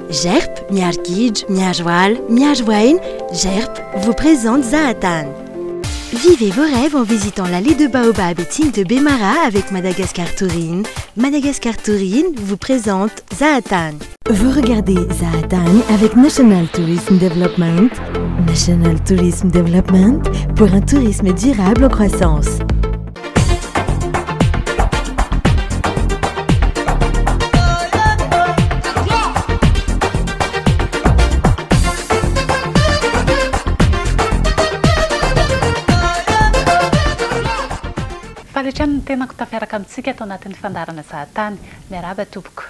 GERP, miaro gidro, miaro ala, miaro aina, GERP vous présente Zahatany. Vivez vos rêves en visitant l'allée de Baobab et Tine de Bemara avec Madagascar Touring. Madagascar Touring vous présente Zahatany. Vous regardez Zahatany avec National Tourism Development. National Tourism Development pour un tourisme durable en croissance. Faly hatrany ny tenako tafiaraka amintsika ato anatin'ny fandaharana Zahatany. Miarahaba tompoko.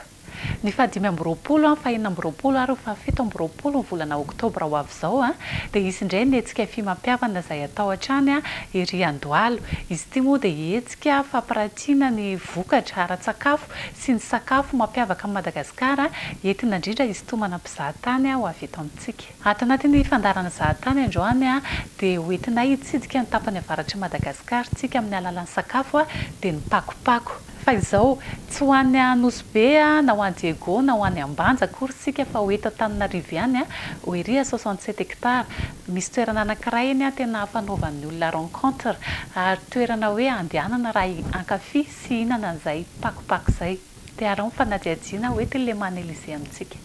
Ny faha 25, faha 26 ary faha 27 ny volana oktobra ho avy izao dia hisy indray ny hetsika fimampiavana izay atao hatrany ery Andohalo. Izy ity moa dia hetsika fampiratiana ny vokatra ara-tsakafo sy ny sakafo mampiavaka an'i Madagasikara entina indrindra hisintomana mpizahatany ho avy eto amintsika. Ato anatin'ny fandaharana zahatany androany dia ho entinay hitsidika ny tapany avaratr'i Madagasikara isika amin'ny alalan'ny sakafo dia ny pakopako. Fa izao, tsy ho any Nosy Be na ho any Diego na ho any Ambanja akory isika fa ho eto Antananarivo ihany, ho ery à 67 hectares. Misy toerana anankiray eny tena fanaovan'ny olona rencontre ary toerana hoe andehanana raha hankafy sy hihinana an'izay pakopako izay. Dia araho ny fanadihadiana ho entin'i Lemana Elysée amintsika.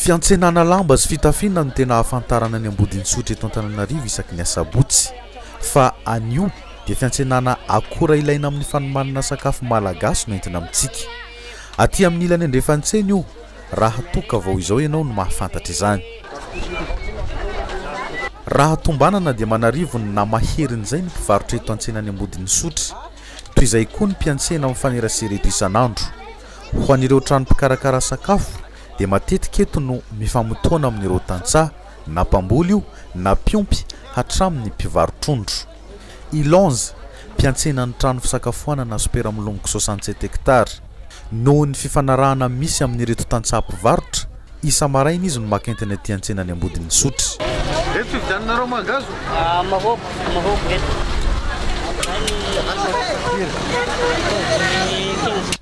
Fiantsenana lamba sy fitafiana no tena ahafantarana ny Ambodintsotry eto Antananarivo isaky ny asabotsy. Fa anio dia fiantsenana akora ilaina amin'ny fanomanana sakafo malagasy no entina amintsika. Aty amin'ny ilany andrefan'ny tsena io raha toa ka vao izao ianao no mahafantatra izany. Raha tombanana dia manarivony na maherin'izay ny mpivarotra eto an-tsenan'ny Ambodin'Isotry. Toy izay koa ny mpiantsena mifanerasera eto isan'andro. Ho an'ireo trano mpikarakara sakafo dia matetika eto no mifamotoana amin'ireo tantsaha, na mpamboly io na mpiompy hatramin'ny mpivaro-trondro. I Lonz, mpiantsena ny trano fisakafoanana Super Milongo 67 hectares. Noho ny fifanarahana misy amin'ireto tantsaha mpivarotra, isa-maraina izy no maka entana ety an-tsenany Ambodin'Isotry. Eto fividiananareo mangahazo? Mahôgo, mahôgo eto.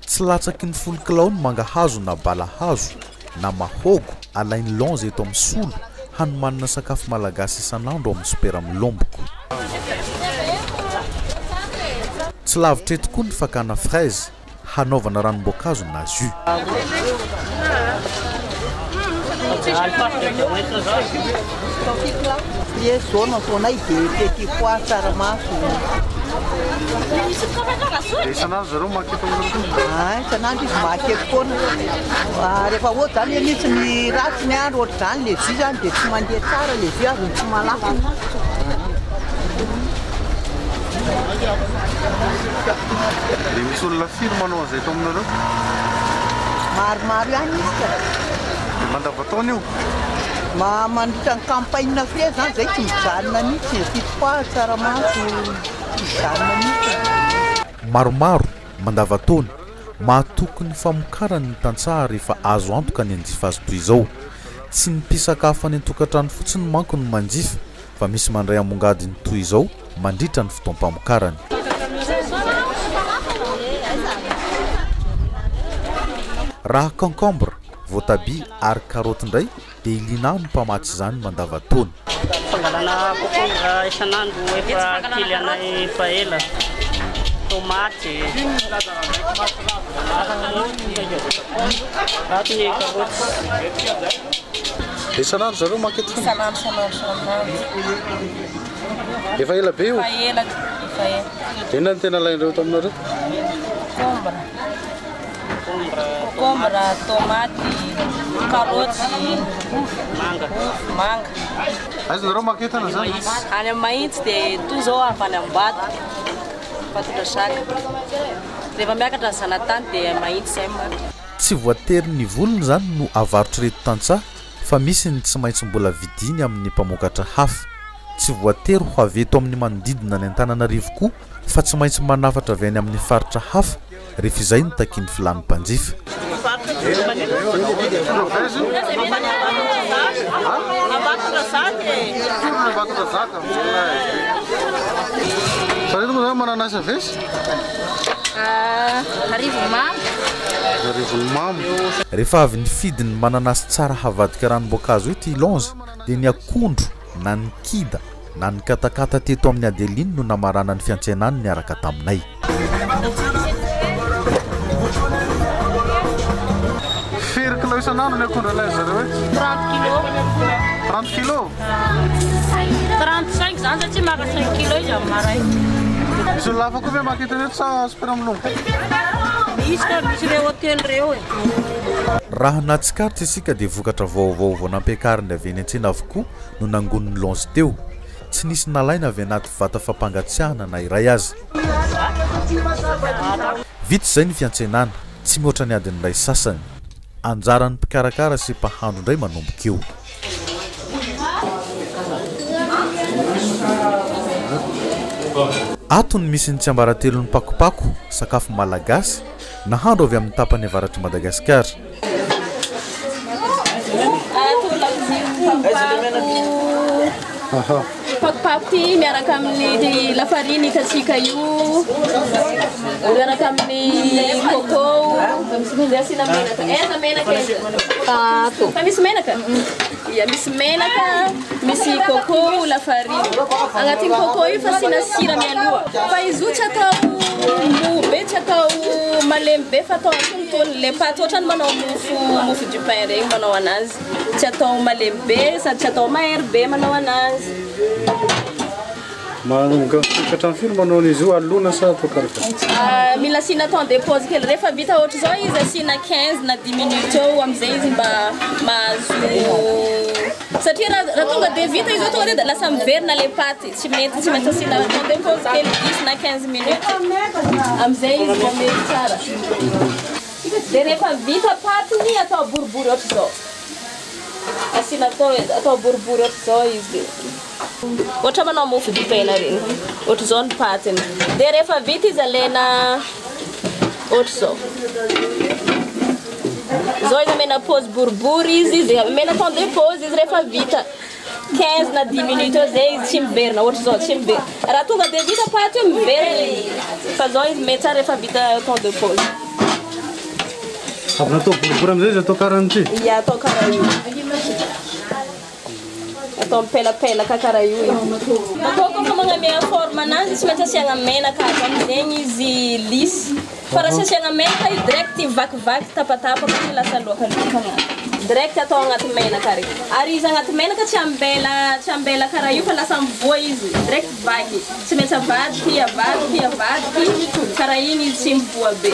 Tsy latsaky ny folo kilao ny mangahazo na balahazo na mahôgo alain'i Lonz eto amin'ny Solo hanomanana sakafo malagasy isan'andro ao amin'ny Super Milomboko. Tsy lavitra eto koa ny fakana fraise hanaovana ranom-boankazo na jus. Ie, zao no ataonay dia petit pois, tsaramaso. Dia isan'andro zareo maka eto aminareo? Ah, isan'andro izy maka eto foana. Ah, rehefa ohatra zany hoe misy ny ratsy ny andro ohatr'izany le jus zany dia tsy mandeha tsara le jus ary tsy malaky. Dia misy olona firy manao an'izay eto aminareo? Maromaro ihany izy ka. Dia mandavantaona io? Ma mandritra ny campagne frais zany zay tsy mijanona mihitsy, petit pois, tsaramaso, tsy mijanona mihitsy. Maromaro, mandavantaona, mahatoky ny famokarany ny tantsaha rehefa azo antoka ny hanjifa azy toy izao. Tsy ny mpisakafo any an-tokantrano fotsiny manko no manjifa fa misy mandray ambongadiny toy izao mandritra ny fotoam-pamokarany. Raha concombre, voatabia ary karaoty indray dia i Lina no mpamatsy izany mandavantaona. Fangalana concombre isan'andro efa kely anay efa ela, tomaty, ato ny karaoty. Dia isan'andro zareo maka eto foana? Isan'andro, isan'andro, isan'andro. Efa ela be io? Efa ela, efa ela. Inona no tena alain'ireo eto aminareo? Concombre. Concombre, tomaty, karaoty, Manga. manga. Aiza nareo maka entana zany? Any amin'ny Mahitsy dia toa izao avy any Ambato, Ambatondrazaka. Rehefa miakatra ny zanatany dia Mahitsy izay maka. Tsy voatery ny volony izany no avarotr'ireto tantsaha fa misy ny tsy maintsy mbola vidiany amin'ny mpamokatra hafa. Tsy voatery ho avy eto amin'ny manodidina ny Antananarivo koa fa tsy maintsy manafatra avy any amin'ny faritra hafa rehefa izay no takian'ny filan'ny mpanjifa. Fa reto moa zany mananasy avesy? Arivonimamo. Arivonimamo. Rehefa avy nifidy ny mananasy tsara havadika ranom-boankazo eto i Longe dia ny akondro na ny kida na ny katakata teto amin'ny Adeline no namarana ny fiantsenany niaraka taminay. Firy kilao isan'andro ny akondro alain zareo eto? 30 kilo. 30 kilo? 35 zany satria maka 5 kilo izy amin'ny maraina. Misy olona hafa koa ve maka eto eto sa super milongo? Misy ka, misy ireo hôtely ireo e. Raha nahatsikaritra isika dia vokatra vaovao vao nampiakariny avy eny an-tsena avokoa no nangonin'ny Longe teo. Tsy nisy nalaina avy anaty vata fampangatsiahana na iray aza. Vita izay ny fiantsenana, tsy mihoatra ny adiny iray sasany. Anjaran'ny mpikarakara sy mpahandro indray manomboka eo. Ato no misy ny tsiambaratelon'ny pakopako, sakafo malagasy, nahandro avy amin'ny tapany avaratr'i Madagasikara. Pakopako ty miaraka amin'ny lafariny hitantsika io, miaraka amin'ny coco, dia asiana menaka. Aiza menaka aiza? Fa misy menaka? Ia, misy menaka, misy coco, lafariny. Agnatin'ny coco io fa asiana sira mialoha. Fa izy io tsy atao mou be, tsy atao malemy be fa atao antonontonony. Le paty ohatrany manao mofo mofo du pain regny manao anazy. Tsy atao malemy be sady tsy atao mahery be manao anazy. Manomboka hatramin'ny firy manao an'izy io alona sa atao karakara? Mila asiana temps de pause kely. Rehefa vita ohatr'izao izy asiana 15 na 10 minutes eo amin'izay izy mba mahazo satria raha tonga dia vita izy io tonga dia lasa miverina le paty. Tsy mety, tsy maintsy asiana temps de pause kely 10 na 15 minutes amin'izay izy vao mety tsara. Dia rehefa vita patiny atao boribory ohatr'izao. Asiana atao atao boribory ohatr'izao izy. Ohatra manao mofo dipaina regny. Ohatr'izao ny patiny. Dia rehefa vita izy alaina ohatr'izao. Zao izy amena pause boribory izy, dia amena temps de pause izy rehefa vita. 15 na 10 minutes eo zay izy tsy miverina ohatr'izao tsy miverina. Raha tonga dia vita paty io miverina izy. Fa zao izy mety tsara rehefa vita temps de pause. Avy natao boribory amin'izay izy atao karaha an'ity? Ia, atao karaha io. Atao mipelapelaka karaha io izy. Bakeo koa fa magnamia forme anazy tsy maintsy asiagna menaka ato amin'izegny izy lisy. Fa raha tsy asiagna menaka izy direct vakivaky tapatapaka dia lasa loakaloaka agnaty. Direct atao agnaty menaka ary. Ary izy agnaty menaka tsy ambela tsy ambela karaha io fa lasa mivoa izy. Direct vaky. Tsy maintsy avadiky, avadiky, avadiky karaha igny izy tsy mivoa be.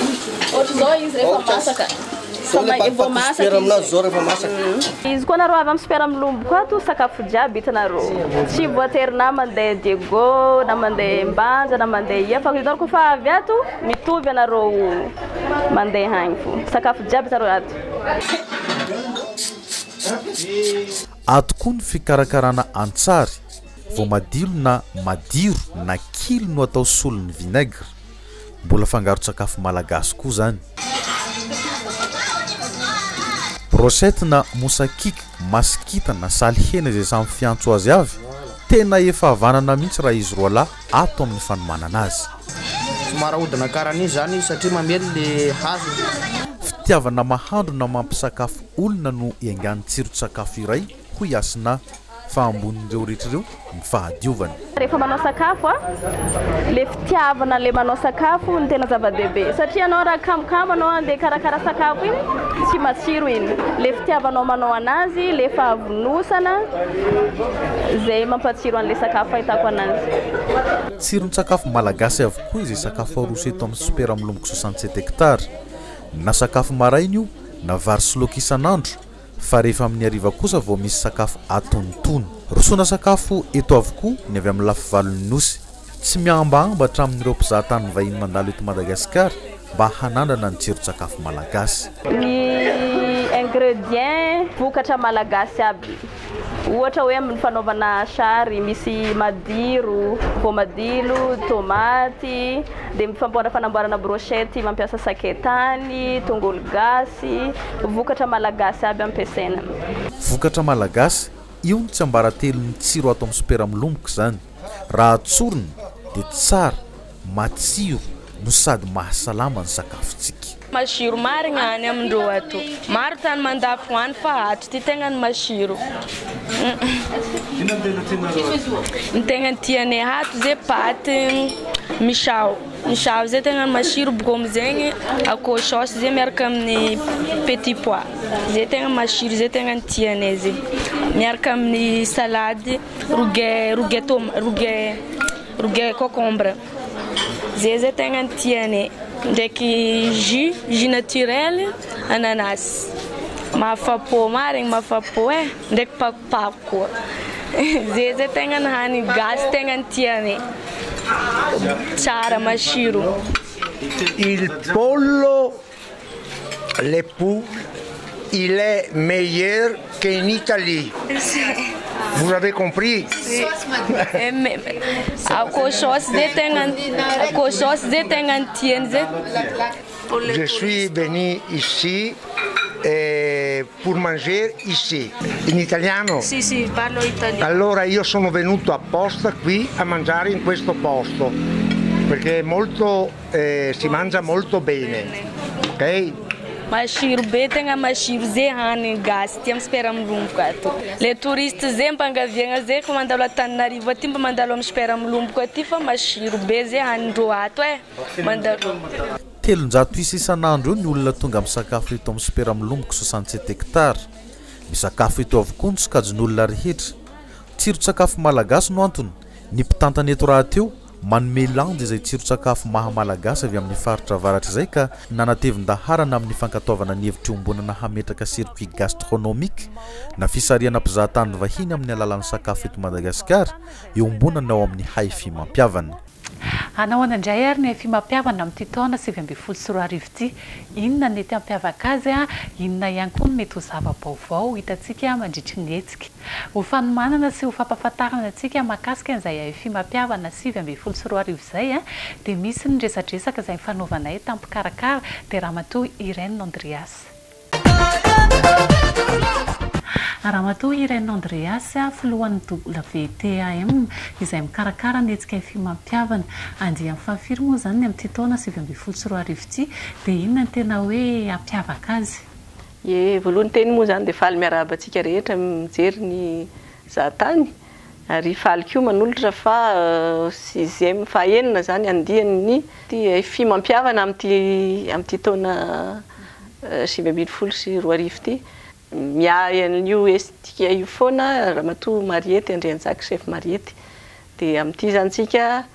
Ohatr'izao izy rehefa masaka. Fa vao masaka izy. Izy koa nareo avy amin'ny super milombo koa ato sakafo jiaby hitanareo. Tsy voatery na mandeha Diego na mandeha Mbanja na mandeha ia fa hitanareo koa fa avy ato mitovy anareo mandeha agny fo. Sakafo jiaby hitanareo ato. Ato koa ny fikarakarana antsary, voamadilo na madiro na kily no atao solon'ny vinaigre. Mbola fangaron-tsakafo malagasy koa izany. Brochette na moussakika, masikita na saly hena izay samy fiantso azy avy, tena efa havanana mihitsy raha izy roalahy ato amin'ny fanomanana azy. Somary ahodina karaha an'io izany izy satria mamely le hazo. Fitiavana mahandro na mampisakafo olona no iangan'ny tsiron-tsakafo iray hoy Hasina fa ambonin'ireo rehetra ireo ny fahadiovana. Rehefa manao sakafo a, le fitiavana le manao sakafo no tena zava-dehibe satria anao raha kamokamo anao andeha hikarakara sakafo iny tsy matsiro iny, le fitiavanao manao anazy, le fahavonosana zay mampatsiro an'le sakafo fahitako anazy. Tsiron-tsakafo malagasy avokoa izay sakafo aroso eto amin'ny Super Milombo 67 hectares. Na sakafo maraina io na vary sy laoka isan'andro fa rehefa amin'ny hariva kosa vao misy sakafo atonitony. Rosoana sakafo eto avokoa ny avy amin'ny lafivalon'ny Nosy. Tsy mihambahamba hatramin'ireo mpizahatany vahiny mandalo eto Madagasikara mba hanandrana ny tsiron-tsakafo malagasy. Ny ingrédients vokatra malagasy aby. Ohatra hoe amin'ny fanaovana sary misy madiro, voamadilo, tomaty, dia famboara fanamboarana brochette mampiasa sakaitany, tongolo gasy, vokatra malagasy aby ampiasaina. Vokatra malagasy, io no tsiambaratelon'ny tsiro ato amin'ny Super Milomboka izany. Raha tsorina dia tsara, matsiro. no sady mahasalama ny sakafontsika. Masiro marigna any amindreo ato. Maro tany mandafo any fa ato ty tegna ny masiro. Inona no tena tianareo ato? Ny tegna tianay ato zay paty misao. Misao zay tegna ny masiro boko amizegny akoho saosy zay miaraka amin'ny petit pois. Zay tegna masiro zay tegna ny tianay zay. Miaraka amin'ny salady rougail rougail toma rougail rougail concombre. Zay zay tegna ny tianay. Ndraiky jus jus naturel ananas. Mahafapo marigny mahafapo e. Ndraiky pakopako koa. Zay zay tegna ny hanigny gasy tegna ny tianay. Tsara masiro. Il pollo, le poule, il est meilleur qu'en Italie. Vous avez compris? Akoho saosy zay tegna akoho saosy zay tegna ny tiany zay. Je suis venu ici eh, pour manger ici. In italiano? Sì, sì, parlo italiano. Allora io sono venuto apposta qui a mangiare in questo posto perché è molto, eh, si mangia molto bene. Ok? Masiro be tegna masiro zay hanigny gasy ty amy Super Milomboka ato. Le touriste zay mpangaviagna zay ko mandalo Antananarivo aty mba mandalo amy Super Milomboka aty fa masiro be zay hanindreo ato e. Mandalo. 300 isa isan'andro eo ny olona tonga misakafo eto amin'ny Super Milomboka 67 hectares. Misakafo eto avokoa ny sokajin'olona rehetra. Tsiron-tsakafo malagasy no antony. Ny mpitantana eto rahateo manome lanja izay tsiron-tsakafo maha malagasy avy amin'ny faritra avaratra izay ka nanatevin-daharana amin'ny fankatoavana ny hevitra iombonana hametraka circuit gastronomique na fisarihana mpizahatany vahiny amin'ny alalan'ny sakafo eto Madagasikara iombonana ao amin'ny Haifi Mampiavana. Hanao ahoana indray ary ny Haifi Mampiavana amin'ity taona 2019 ity? Inona no mety hampiavaka azy? Inona ihany koa no mety ho zava-baovao hitantsika mandritry ny hetsika? Ho fanomanana sy ho fampahafantarana antsika mahakasika an'izay Haifi Mampiavana 2019 izay dia misy ny resadresaka izay nifanaovanay tamin'ny mpikarakara dia Ramatoa Irène Andrias. Ramatoa Irène Andreas, filohan'ny WTAM, izay mikarakara ny hetsika Haifi Mampiavana. Andiany fahafiry moa izany ny amin'ity taona 2019 ity dia inona no tena hoe hampiavaka azy? Ie, voalohany teny moa izany dia faly miarahaba antsika rehetra mijery ny zahatany ary faly koa manolotra fa sixième fahaenina izany andian'ny Haifi Mampiavana amin'ity amin'ity taona 2019 ity. Miahy an'io hetsika io foana Ramatoa Mariety Andrianjaka, Chef Mariety. Dia amin'ity izany tsika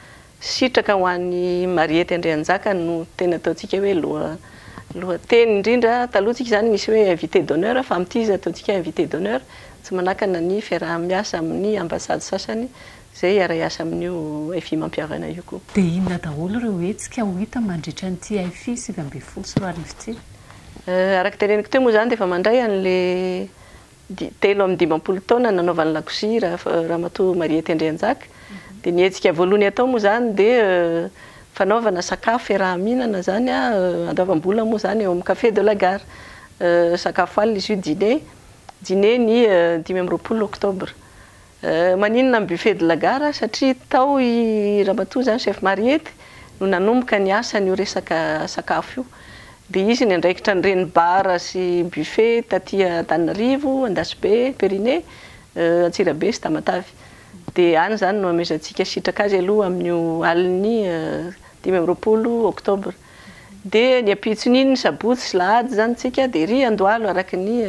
sitraka ho an'i Mariety Andrianjaka no tena ataontsika hoe loha lohateny indrindra. Taloha tsika izany nisy hoe invité d'honneur fa amin'ity izy ataontsika invité d'honneur, tsy manakana ny fiaraha-miasa amin'ny ambassade sasany izay hiara-hiasa amin'io Haifi Mampihavana io koa. Dia inona daholo ireo hetsika ho hita mandritra an'ity Haifi 2019 ity? Araka teneniko teo moa izany dia efa mandray an'ilay 53 taona nanaovany lakozia Ramatoa Mariety Andrianjaka. Dia ny hetsika voalohany atao moa izany dia fanaovana sakafo fiaraha-mihinana izany, andoavam-bola moa izany eo amin'ny Café de la Gare. Sakafo alina izy io, dîner, dîner ny 25 octobre. Maninona ny buffet de la gare satria tao i ramatoa izany chef Mariety no nanomboka ny asany io resaka sakafo io. Dia izy niandraikitra an'ireny bar sy buffet taty Antananarivo, Andasibe, Perinet, Antsirabe sy Tamatave. Dia any izany no amezantsika sitraka azy aloha amin'io alin'ny 25 octobre. Dia ny ampitson'iny sabotsy sy lahady izany tsika dia ery Andohalo araka ny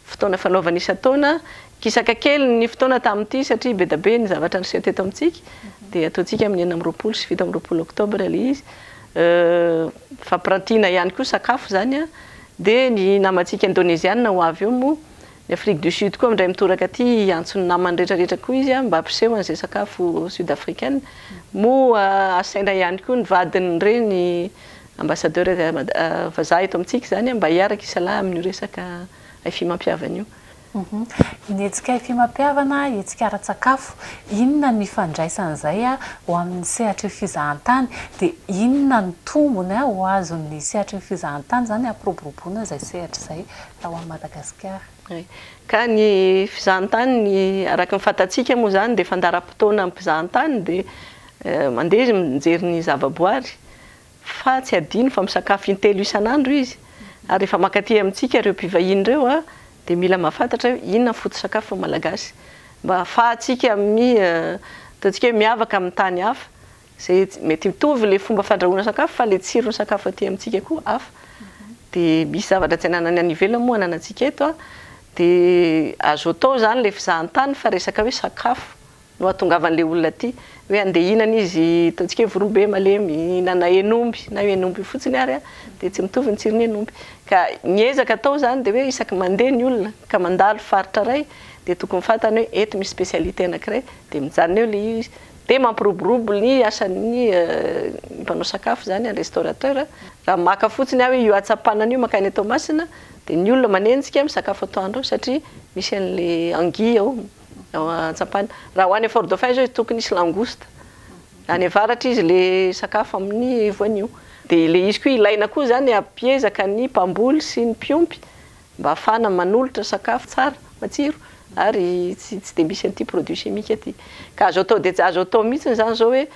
fotoana fanaovana isan-taona. Kisaka kely ny fotoana tamin'ity satria be da be ny zavatra niseho teto amintsika. Dia ataontsika amin'ny 26 sy 27 octobre ilay izy. Fampirantiana ihany koa sakafo izany an. Dia ny namantsika indoneziana ho avy eo moa. Ny Afrique du Sud koa indray mitoraka aty hiantso ny namany rehetra rehetra koa izy mba hampiseho an'izay sakafo sud africaine. Moa asaina ihany koa ny vadin'ireny ambassadeur vazaha eto amintsika izany mba hiaraka hisalahy amin'io resaka Haifi Mampihavana io. Ny hetsika Haifi Mampihavana, hetsika ara-tsakafo, inona no ifandraisan'izay ho amin'ny sehatry ny fizahantany? Dia inona no tombony ho azon'ny sehatry ny fizahantany izany hampiroboroboana izay sehatra izay raha ho an'i Madagasikara? Ka ny fizahantany, ny araka ny fantatsika moa izany dia fandaharam-potoana amin'ny mpizahantany dia mandeha izy mijery ny zavaboary. Fa tsy adino fa misakafo intelo isan'andro izy ary rehefa mankaty amintsika ireo mpivahiny ireo dia mila mahafantatra hoe inona ny foto-sakafon'ny Malagasy mba ahafahantsika mi ataontsika hoe miavaka amin'ny tany hafa izay mety mitovy ilay fomba fandrahoana sakafo fa ilay tsiron'ny sakafo aty amintsika koa hafa. Dia misy zavatra tsy ananany any ivelany moa ananantsika eto dia azo atao izany ilay fizahantany fa resaka hoe sakafo no ahatongavan'ilay olona aty, hoe andeha hihinana izy ataontsika hoe vorombe malemy, hihinana hen'omby na hen'omby fotsiny ary dia tsy mitovy ny tsiron'ny hen'omby. Ka ny ezaka atao izany dia hoe isaky mandeha ny olona ka mandalo faritra iray dia tokony fantany hoe eto misy spécialité anankiray dia mijanona eo ilay izy dia mampiroborobo ny asan'ny mpanao sakafo izany, ny restaurateur. Raha maka fotsiny aho hoe io hatsapanana io mankany Toamasina dia ny olona manenjika misakafo atoandro ao satria misy an'ilay anguille ao. Ao Antsampana. Raha ho any Fort Dauphin izao izy tokony hisy langouste. Any avaratra izy le sakafo amin'ny voanio. Dia le izy koa ilaina koa izany hampiezaka ny mpamboly sy ny mpiompy mba hahafahana manolotra sakafo tsara, matsiro ary tsy tsy dia misy an'ity produit chimique ity. Ka azo atao dia tsy azo atao mihitsy izany izao hoe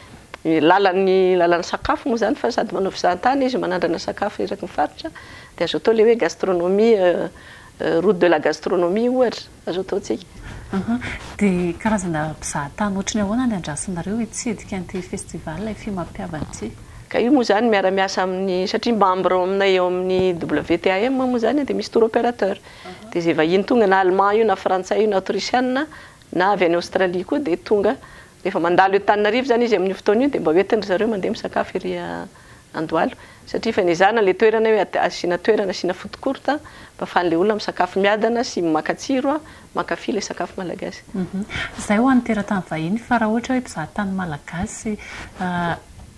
lalan'ny lalan'ny sakafo moa izany fa sady manao fizahantany izy manandrana sakafo eraky ny faritra dia azo atao le hoe gastronomie route de la gastronomie ohatra. Azo ataontsika. Aha. Dia karazana mpizahatany ohatry ny ahoana ny andrasanareo hitsidika an'ity festival Ifi Mampihavana ity? Ka io moa izany miara-miasa amin'ny, satria membre ao aminay ao amin'ny WTAM moa izany dia misy tour opérateur. Dia izay vahiny tonga na allemand io na frantsay io na autrichiana na avy any Australie koa dia tonga rehefa mandalo eto Antananarivo izany izy amin'io fotoana io dia mba hoentin-dry zareo mandeha misakafo ery Andohalo satria efa nezahana ilay toerana hoe asiana toerana asiana food court mba ahafahan'ilay olona misakafo miadana sy maka tsiro, mankafy ilay sakafo malagasy. Izay ho an'ny teratany vahiny fa raha ohatra hoe mpizahatany malagasy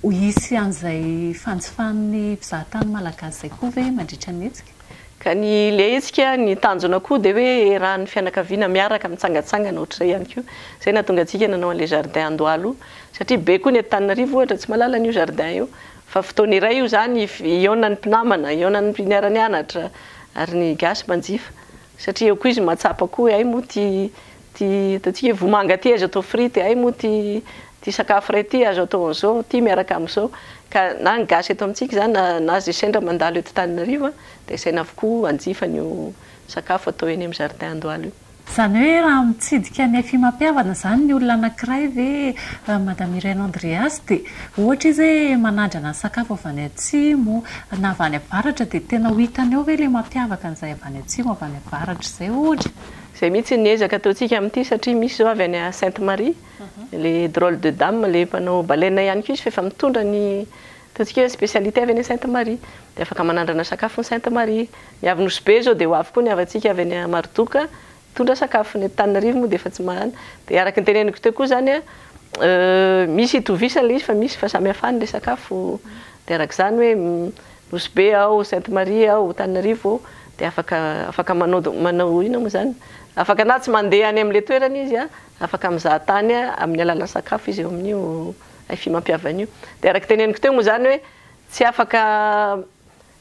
hisy an'izay fanjifan'ny mpizahatany malagasy izay koa ve mandritra ny hetsika? Ka ny ilay hetsika, ny tanjona koa dia hoe iarahan'ny fianakaviana miaraka mitsangantsangana ohatr'izay ihany koa. Izay nahatonga antsika nanao an'ilay jardin Andohalo satria be koa ny eto Antananarivo ohatra tsy mahalala an'io jardin io. Fa fotoana iray io izany hihaonan'ny mpinamana, hihaonan'ny mpiara-nianatra ary ny gasy manjifa. Satria eo koa izy mahatsapa koa hoe hay moa ity ity ataontsika hoe vomanga ity azo atao frite, hay moa ity ity sakafo iray ity azo atao an'izao, ity miaraka amin'izao. Ka na ny gasy eto amintsika izany na na izay sendra mandalo eto Antananarivo dia asaina avokoa hanjifa an'io sakafo atao eny amin'ny jardin Andohalo io. Izany hoe raha mitsidika ny Afi Mampihavana izany ny olona anankiray ve Madame Irène Andreas dia ohatra izy hoe manandrana ny sakafo avy any atsimo na avy any avaratra dia tena ho hitany ao ve ilay mampiavaka an'izay avy any atsimo avy any avaratra izay ohatra? Izay mihitsy ny ezaka ataontsika amin'ity satria misy izao avy any Sainte Marie, ilay drole de dame, ilay mpanao baleine ihany koa izy fa efa mitondra ny ataontsika hoe spécialité avy any Sainte Marie. Dia afaka manandrana sakafo ny Sainte Marie. Ny avy Nosy Be izao dia ho avy koa ny havantsika avy any Marodoka hitondra sakafo. Ny eto Antananarivo moa dia efa tsy mahana. Dia araka ny teneniko teo koa izany an, misy itovisana ilay izy fa misy fahasamihafana ilay sakafo. Dia araka izany hoe Nosy Be ao, Sainte Marie ao, Antananarivo ao, dia afaka afaka manao manao inona moa izany? Afaka na tsy mandeha any amin'ilay toerana izy an, afaka mizaha tany amin'ny alalan'ny sakafo izy eo amin'io Haifi mampihavana io. Dia araka ny teneniko teo moa izany hoe tsy afaka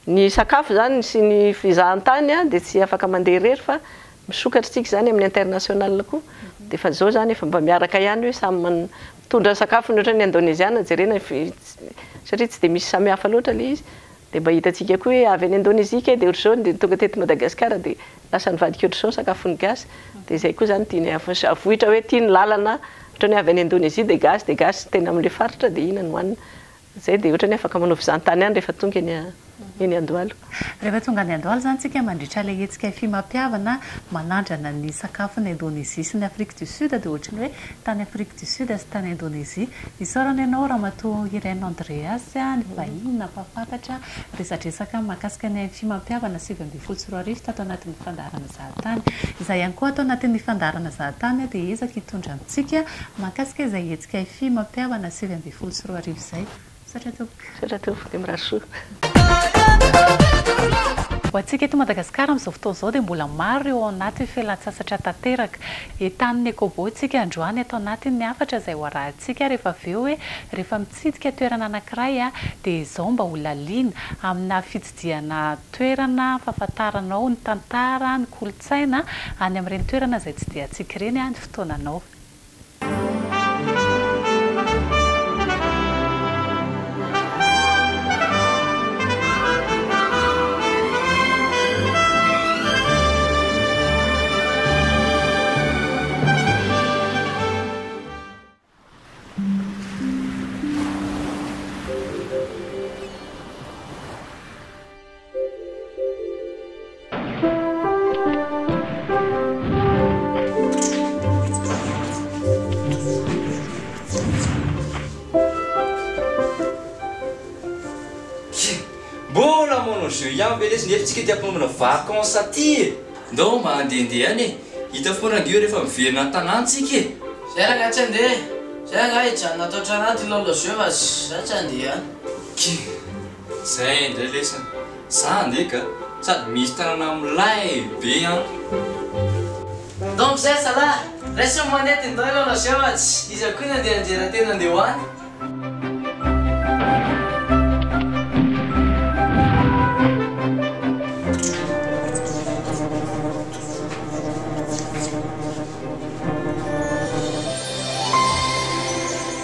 ny sakafo izany sy ny fizahantany dia tsy afaka mandeha irery fa misokatra isika izany amin'ny international koa. Dia efa izao izany efa mba miaraka ihany hoe samy mitondra ny sakafony ohatran'ny indoneziana jerena satria tsy dia misy samihafa loatra ilay izy. Dia mba hitantsika koa hoe avy any Indonesia kay dia ohatr'izao dia tonga teto Madagasikara dia lasa nivadika ohatr'izao ny sakafon'ny gasy. Dia izay koa izany tiany avohitra hoe ity ny lalana ohatran'ny hoe avy any Indonesia dia gasy dia gasy tena amin'ilay faritra dia inona no hohanina. Izay dia ohatran'ny hoe afaka manao fizahantany ihany rehefa tonga eny eny Andohalo. Rehefa tonga any Andohalo izany isika mandritra ilay hetsika Fimampihavana manandrana ny sakafon'i Indonesia sy ny Afrique du Sud dia ohatran'ny hoe tany Afrique du Sud sy tany Indonesia. Isaorana ianao Ramatoa Irène Andreas, ny vahiny nampahafantatra resadresaka mahakasika ny Fimampihavana 2019 tato anatin'ny fandaharana Zahatany. Izahay ihany koa ato anatin'ny fandaharana Zahatany dia ezaka hitondra amintsika mahakasika izay hetsika Fimampihavana 2019 izay. Misaotra tompoko. Misaotra tompoko dia mirary soa. Ho antsika eto Madagasikara amin'izao fotoana izao dia mbola maro ireo ao anaty fialantsasatra tanteraka. Entanin'ny Ecobo isika androany ato anatin'ny hafatra izay ho arahantsika rehefa avy eo hoe rehefa mitsidika toerana anankiray dia izao mba ho laliana amina fitsidihana toerana fahafantaranao ny tantara, ny kolontsaina any amin'ireny toerana izay tsidihantsika ireny ny fotoananao. Mbola manao jeu ihany ve lesy nefa tsika ty ampanaovana vacances aty e! Ndao mba handehandeha any e! Hita foana ange eo rehefa miverina an-tanàna tsika e! Zay rangahy tsy handeha e! Zay angaha hijanona ato an-trano ato hilalao jeu fa za tsy handeha any. Ki! Zay indray lesy an! Za handeha ka! Sady misy tanàna milay be an! Ndao amizay zalahy! Raiso ny manette ndao hilalao jeu fa tsy iza koa ny handeha hanjera tena handeha ho any.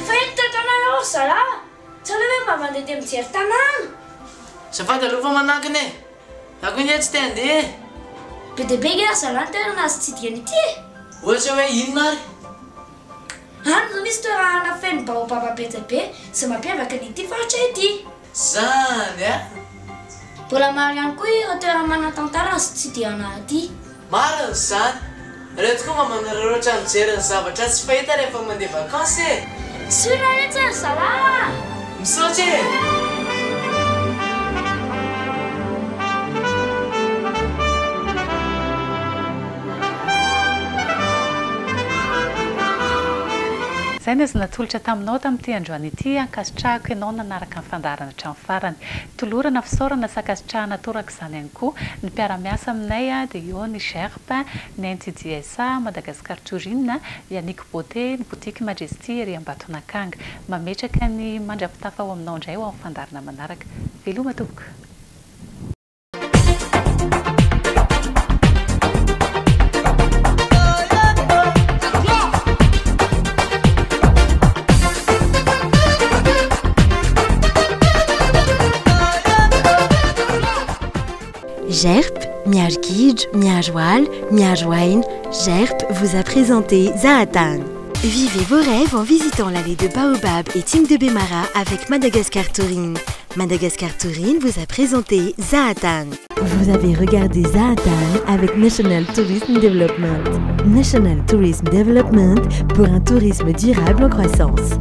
Fa ino tratranareo ry zalahy? Tsy aleo ve mba mandeha dia mijery tanàna? Azafady aloha fa manankina e! Za koa nge tsy te handeha e! Be dia be nge ry zalahy ny toerana azo tsidihana ity e! Ohatra hoe inona ary? Any no misy toerana feno baobab be dia be izay mampiavaka ny ity faritra ity. Zany a! Mbola maro ihany koa ireo toerana manan-tantara azo tsidihana aty. Marina izany! Ireo tokoa mba manararaotra mijery ny zavatra tsy fahita rehefa mandeha vacances e! Soa raretsy ry zalahy a! Misaotra e! Izay no azo natolotra taminao tamin'ity androany ity, ankasitrahako ianao nanaraka ny fandaharana hatramin'ny farany. Tolorana fisaorana sy ankasitrahana toraka izany ihany koa ny mpiara-miasa aminay dia eo ny GERP, ny NTDSA, Madagascar Touring, Yannick Beauté, ny Boutique Majesty ery Ambatonakanga. Mametraka ny mandra-pitafa ho aminao indray ho amin'ny fandaharana manaraka. Veloma tompoko. GERP, miaro gidro, miaro ala, miaro aina, GERP vous a présenté Zahatany. Vivez vos rêves en visitant l'allée de Baobab et Team de Bemara avec Madagascar Touring. Madagascar Touring vous a présenté Zahatany. Vous avez regardé Zahatany avec National Tourism Development. National Tourism Development pour un tourisme durable en croissance.